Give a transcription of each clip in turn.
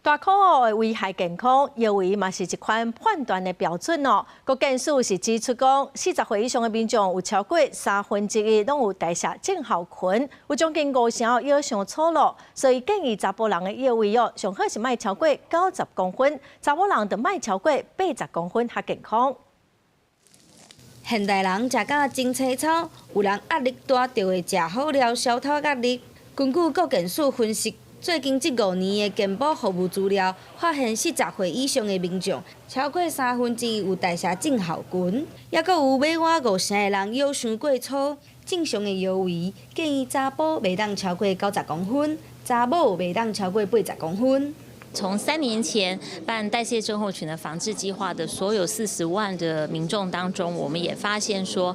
大箍哦會危害健康，腰圍嘛是一款判斷的標準哦。國健署是指出講，40歲以上的民眾有超過三分之一攏有代謝症候群，有將近五成腰傷粗魯，所以建議查埔人的腰圍哦，上好是莫超過90公分，查某人就莫超過80公分較健康。現代人食甲真凄操，有人壓力大就會食好料消除壓力。根據國健署分析，最近這5年的健保服務資料，發現40歲以上的民眾，超過三分之一有代謝症候群，抑閣有欲倚五成的人腰傷過粗。正常的腰圍建議查埔袂當超過90公分，查某袂當超過80公分。從3年前辦代謝症候群的防治計劃的所有40萬的民眾當中，我們也發現說，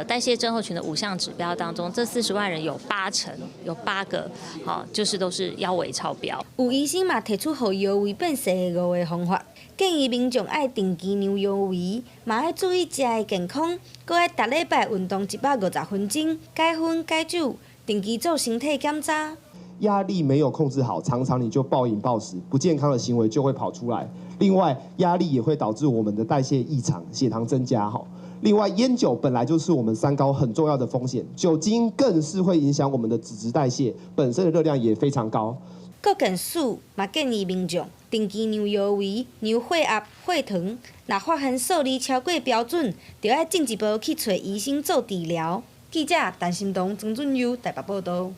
代謝症候群的五項指標當中，這40萬人有八成，有八個，好，就是都是腰圍超標。有醫生嘛提出予腰圍變細的五個方法，建議民眾愛定期量腰圍，嘛愛注意食的健康，閣愛逐禮拜運動150分鐘，戒煙戒酒，定期做身體檢查。壓力沒有控制好，常常你就暴飲暴食，不健康的行為就會跑出來。另外，壓力也會導致我們的代謝異常，血糖增加。哈，另外，菸酒本來就是我們三高很重要的風險，酒精更是會影響我們的脂質代謝，本身的熱量也非常高。國健署嘛建議民眾定期量腰圍、量血壓、血糖，若發現數字超過標準，就愛進一步去揣醫生做治療。記者陳心彤、曾俊優台北報道。